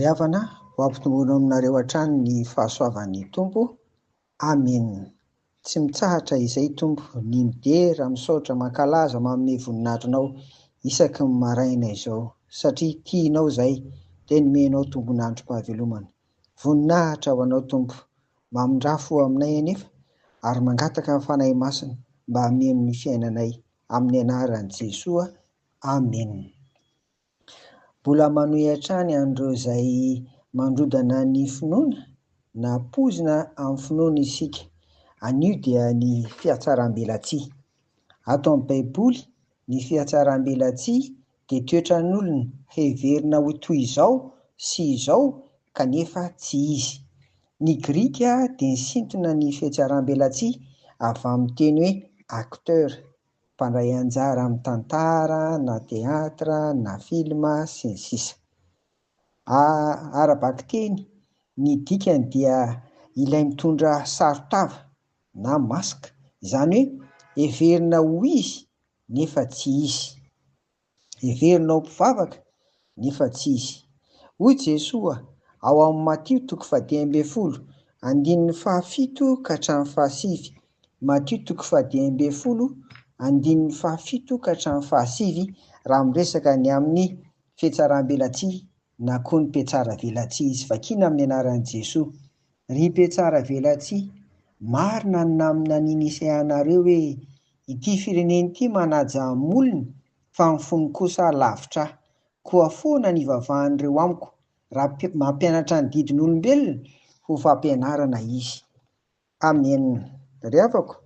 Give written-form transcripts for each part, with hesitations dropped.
Ry havana, ho ampitomboina aminareo hatrany ny fahasoavan'ny Tompo. Amen. Tsy mitsahatra izay Tompo ny midera, misaotra, mankalaza, manome voninahitra Anao isaky ny maraina izao, satria tianao izay dia nomenao tombon'androm-pahavelomana. Voninahitra ho Anao Tompo. Mamindrà fo aminay anefa ary mangataka ny Fanahy Masina mba hameno ny fiainanay. Amin'ny anaran'i Jesoa. Amen. Mbola manohy hatrany an'ireo izay mandrodana ny finoana na poizina amin'ny finoana isika. Anio dia ny fihatsaram-belatsihy. Ato amin'ny Baiboly, ny fihatsaram-belatsihy dia toetran'olona heverina ho toy izao sy izao kanefa tsy izy. Ny Grika dia nisintona ny fihatsaram-belatsihy avy amin'ny teny hoe acteur. mpandray anjara amin'ny tantara na teatra na film sy ny sisa. Ara-bakiteny, ny dikany dia ilay mitondra saron-tava na masque, izany hoe heverina ho izy nefa tsy izy. Heverina ho mpivavaka nefa tsy izy. Hoy Jesoa ao amin'ny Matio toko fahadimy ambin'ny folo, andininy fahafito ka hatramin'ny fahasivy. Matio toko fahadimy ambin'ny folo, andininy fahafito ka hatramin'ny fahasivy, raha miresaka ny amin'ny fihatsaram-belatsihy na koa ny mpihatsaravelatsihy izy. Vakina amin'ny anaran'i Jesoa. Ry mpihatsaravelatsihy, marina ny naminanian'i Isaia anareo hoe, Ity firenena ity manaja molony fa ny fony kosa lavitra ahy. Koa foana ny ivavahan'ireo amiko, raha mampianatra ny didin'olombelona ho fampianarana izy. Amen. Ry havako,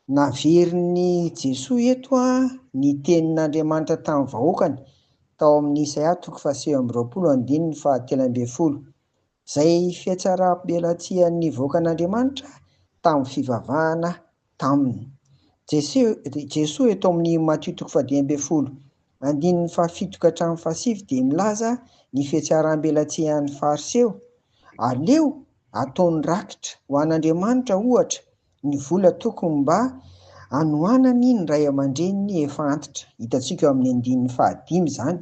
naverin'i Jesoa eto ny tenin'Andriamanitra tamin'ny vahoakany tao amin'ny Isaia toko fahasivy amby roapolo andininy fahatelo ambin'ny folo, izay fihatsaram-belatsihan'ny vahoakan'Andriamanitra tamin'ny fivavahana taminy. Jesoa eto amin'ny Matio toko fahadimy ambin'ny folo, andininy fahafito ka hatramin'ny fahasivy dia milaza ny fihatsaram-belatsihan'ny Fariseo. Aleo ataony rakitra ho an'Andriamanitra ohatra ny vola tokony mba hanohanany ny ray aman-dreniny efa antitra. Hitantsika eo amin'ny andininy fahadimy izany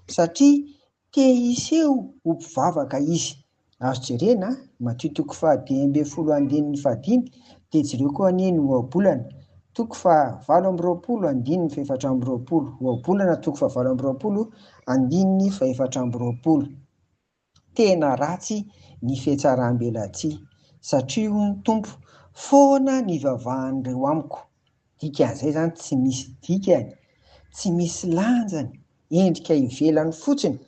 satria Te hiseho ho mpivavaka izy. Azo jerena, Matio toko faha dimy ambin'ny folo andininy fahadimy, dia jereo koa anie ny Ohabolana, toko faha valo amby roapolo andininy fahefatra amby roapolo, Ohabolana toko fahavalo amby roapolo andininy fahefatra amby roapolo. Tena ratsy ny fihatsaram-belatsihy, satria hoy ny Tompo, foana ny ivavahan'ireo amiko. Dikan'izay izany tsy misy dikany, tsy misy lanjany, endrika ivelany fotsiny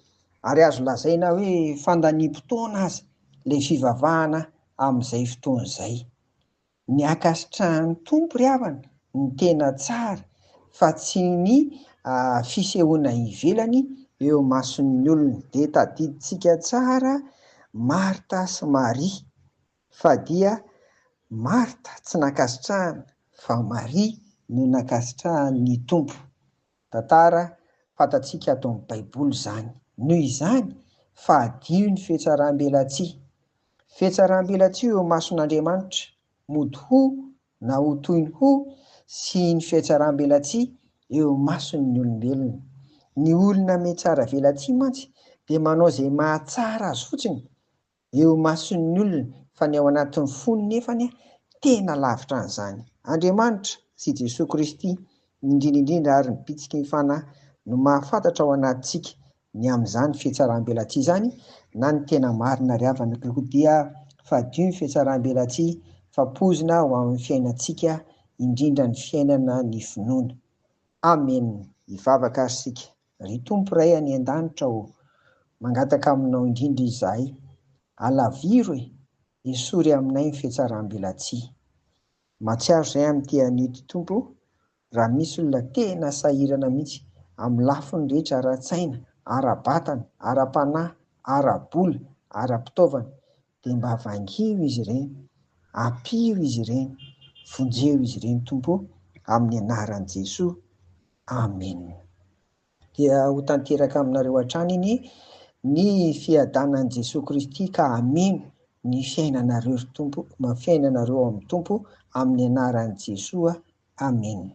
ary azo lazaina hoe fandaniam-potoana aza ilay fivavahana amin'izay fotoana izay. Ny ankasitrahan'ny Tompo ry havana no tena tsara fa tsy ny fisehoana ivelany eo imason'ny olona. Dia tadidintsika tsara Marta sy Maria fa dia Marta tsy nankasitrahana fa Maria no nankasitrahan'ny Tompo. Tantara fantatsika ato amin'ny Baiboly izany. Noho izany, fadio ny fihatsaram-belatsihy. Fihatsaram-belatsihy eo imason'Andriamanitra, mody ho na ho toy ny ho, sy ny fihatsaram-belatsihy eo imason'ny olombelona. Ny olona mihatsaravelatsihy mantsy dia manao izay mahatsara azy fotsiny eo imason'ny olona fa ny ao anatin'ny fony nefany tena lavitra an'izany. Andriamanitra sy Jesoa Kristy, indrindra indrindra ary ny bitsiky ny Fanahy no mahafantatra ao anatintsika ny amin'izany fihatsaram-belatsihy izany na ny tena marina ry havana koa dia fadio ny fihatsaram-belatsihy fa poizina ho amin'ny fiainantsika indrindra ny fiainana ny finoana. Amen! Hivavaka ary isika. Ry Tompo Ray any an-danitra ô, mangataka aminao indrindra izahay, alaviro e, esory aminay ny fihatsaram-belatsihy. Mahatsiaro izay amin'ity anio ity Tompo ô, raha misy olona tena sahirana mihitsy amin'ny lafiny rehetra ara-tsaina, ara-batana, ara-panahy, ara-bola, ara-pitaovana, dia mba vangio izy ireny, ampio izy ireny, vonjeo izy ireny Tompo ô, amin'ny anaran'i Jesoa. Amen. Dia ho tanteraka aminareo hatrany anie ny fiadanan'i Jesoa Kristy ka hameno ny fiainanareo ry Tompo, fiainanareo ao amin'ny Tompo amin'ny anaran'i Jesoa. Amen.